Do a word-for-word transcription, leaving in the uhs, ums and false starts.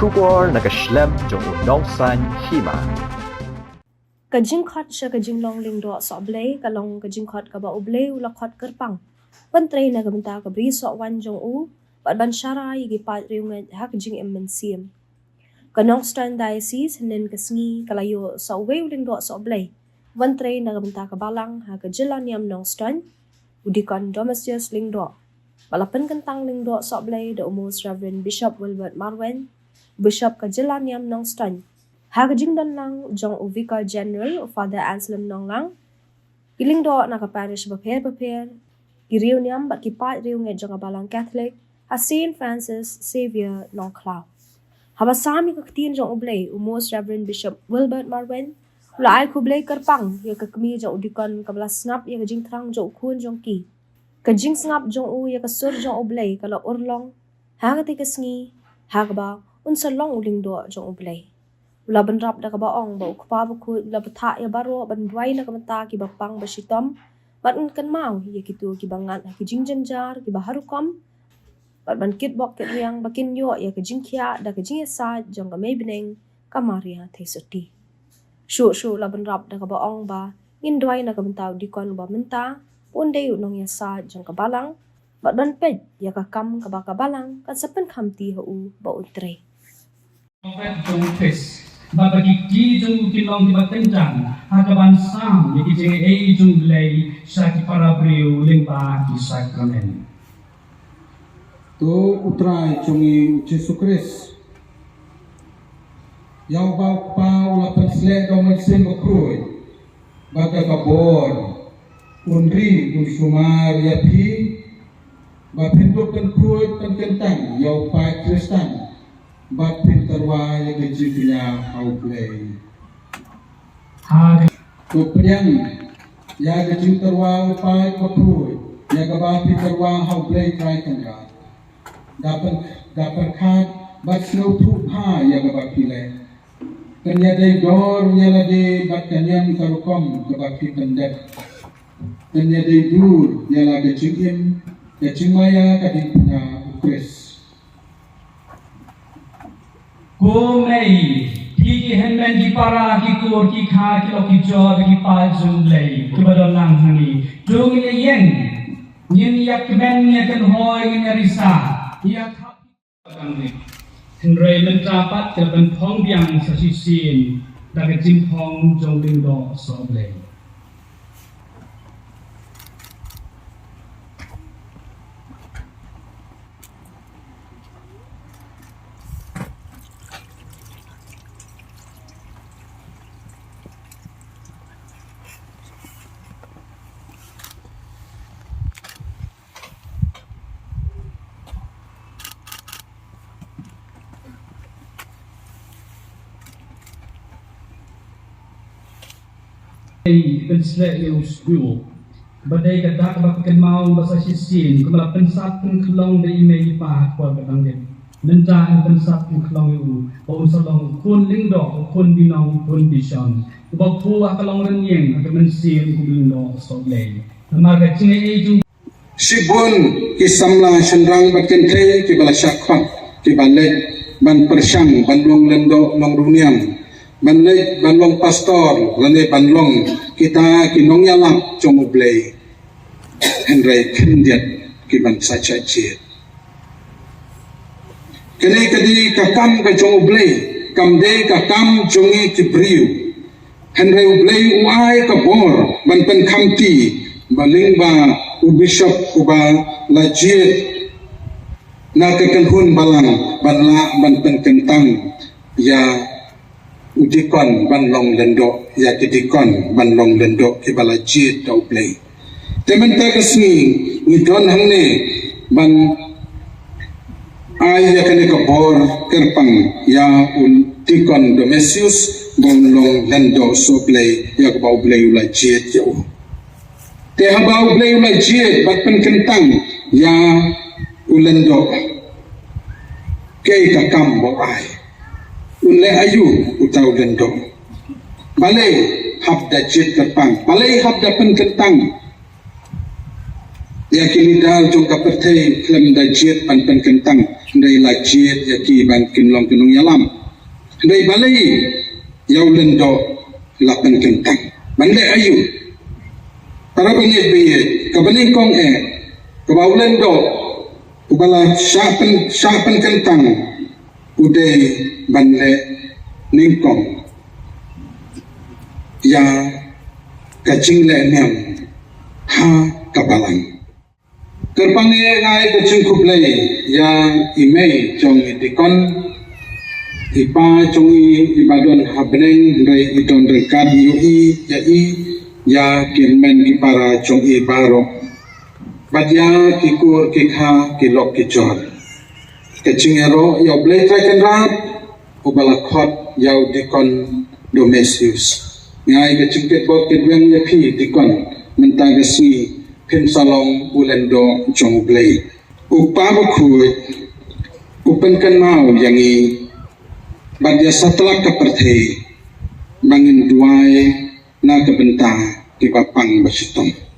Khubor na ka shlem jong u Nongsaiñ Hima. Ka jingkhot sha ka jinglong Lyngdoh Sohblei ka long ka jingkhot kaba U Blei u la khot kyrpang ban trei na ka bynta ka bri sohwaiñ jong u bad ban sharai ïa ki paid riewngeit ha ka jingim mynsiem. Ka Nongstoiñ Diocese hynnin ka sngi ka la ïoh sa uwei u Lyngdoh Sohblei ban trei na ka bynta ka balang ha ka jylla niam Nongstoiñ, u Deacon Domitius Lyngdoh, ba la pynkyntang Lyngdoh Sohblei da u Most Reverend Bishop Wilbert Marwein, Bishop ka jylla niam Nongstoiñ, ha ka jingdon lang jong u Vicar General, u Father Anselm Nonglang, ki lyngdoh na ka parish bapher bapher, ki riewniam bad ki paid riewngeit jong ka balang Catholic ha Saint Francis Xavier Nongkhlaw. Haba sam ïa ka ktien jong U Blei, u Most Reverend Bishop Wilbert Marwein u la ai khublei kyrpang ïa ka kmie jong u Deacon kaba la sngap ïa ka jingthrang jong u khun jong ki. Ka jingsngap jong u ïa ka sur jong U Blei ka la urlong ha katei ka sngi ha kaba un sa long u lyngdoh jong U Blei. U la bynrap da kaba ong ba U Kpa Bakhuid u la bthah ïa baroh ban duwai na ka bynta kiba pang ba shitom bad un kynmaw ïa kito kiba ngat ha ki jingjynjar kiba har rukom bad ban kitbok kitrwiang ba kin ïoh ïa ka jingkhiah da ka jingïasaid jong ka Mei Bneng ka Maria Theisotti. Shuh shuh u la bynrap da kaba ong ba ngin duwai na ka bynta u Deacon uba mynta, un dei u nongïasaid jong ka balang bad ban peit ïa ka kam kaba ka balang kan sa pynkhamti ha u ba un trei. Prophet jong u Khrist bad ba ki kti jong u kin long kiba kyntang ha kaban sam ïa ki jingaiei jong U Blei sha ki para briew lyngba ki sakramen. To U Trai jong ngi U Jisu Khrist, ïa uba U Kpa u la pynsleh da U Mynsiem Bakhuid bad da ka bor un ri un sumar ïa phi ba phin dup pynkhuid pynkyntang ïa u paid Khristan bad phin tyrwa ïa ka jingkñia ha U Blei. Ha ka, to pdiang ïa ka jingtyrwa u paid bakhuid ïa kaba phi tyrwa ha U Blei Trai Kynrad. Da pyn, da pyrkhat bad sngewthuh bha ïa kaba phi leh. Kan ïadei dor ïa lade bad kan ïeng ka rukom kaba phi pyndep. Kan ïadei dur ïa la ka jingim, ka jingmaïa ka diengphna U Khrist. Ko Mei, phi ki hynmen ki para ki kur ki kha ki lok ki jor ki paid jong U Blei kiba don lang hangne. To ngin ïeng, ngin ïa kmen, ngin ïa kynhoi, ngin ïa risa, ïa khap. Hynrei mynta pat ka ban phong biang sa shisien da ka jingphong jong Lyngdoh Sohblei. Ei, pynsleh ïa u Sbu. Ba dei ka dak ba kynmaw ba sa shisien, kumba la pynsat pynkhlong da i mei i pa ha khwar ka tang dep. Mynta yn pynsat pynkhlong ïa u, ba un sa long u khun Lyngdoh, u khun Binong, u khun Bishon. Uba phuh ha ka long rynïeng, ha ka mynsiem, kum Lyngdoh Sohblei. Namar ka jingaiei jong Shibun ki samla shynrang bad kynthei kiba la shah khot kiba leit ban pyrshang ban long lyngdoh long riewniam, ban leit ban long pastor lane ban long kita ki nongïalap jong U Blei. Hynrei khyndiat ki ban sa shah jied. Kane ka dei ka kam ka jong U Blei, kam dei ka kam jong ngi ki briew. Hynrei U Blei u ai ka bor ban pynkhamti ba lyngba u bishop uba la jied na ka kynhun balang ban lah ban pynkyntang ïa u dikon ban long lyngdoh, ïa ki dikon ban long lyngdoh kiba la jied da U Blei. Te mynta ka sngi ngi don hangne ban ai ïa kane ka bor kyrpang ïa u dikon Domitius ban long lyngdoh Sohblei ïa kaba U Blei u la jied ïa u. Te haba U Blei u la jied bad pynkyntang ïa u lyngdoh, kaei ka kam ba u ai? Un leh aïu uta u lyngdoh? Balei hap da jied kyrpang? Balei hap da pynkyntang? Ïa ki leader jong ka pyrthei khlem da jied ban pynkyntang, hynrei la jied ïa ki ban kin long ki nongïalam. Hynrei balei ïa u Lyngdoh la pynkyntang? Ban leh aïu? Para bangeit bangeit, kaba nyngkong eh, kaba u Lyngdoh uba la shah pyn, shah pynkyntang u dei ban leh nyngkong ïa ka jingleh niam ha ka balang. Kyrpang eh nga ai ka jingkhublei ïa i mei jong i dikon, i pa jong i, i ba don ha bneng, hynrei i don ryngkat ïa i, ïa i, ïa ki hynmen ki para jong i baroh. Bad ïa ki kur ki kha, ki lok ki jor. Ka jingïaroh ïa u Blei Trai Kynrad uba la khot ïa u dikon Domesius. Nga ai ka jingkitbok kitweng ïa phi dikon, mynta ka sngi phin sa long u Lyngdoh jong u Blei. U Kpa Bakhuid u pynkynmaw ïa ngi bad ïa satlak ka pyrthei ba ngin duwai na ka bynta kiba pang ba shitom.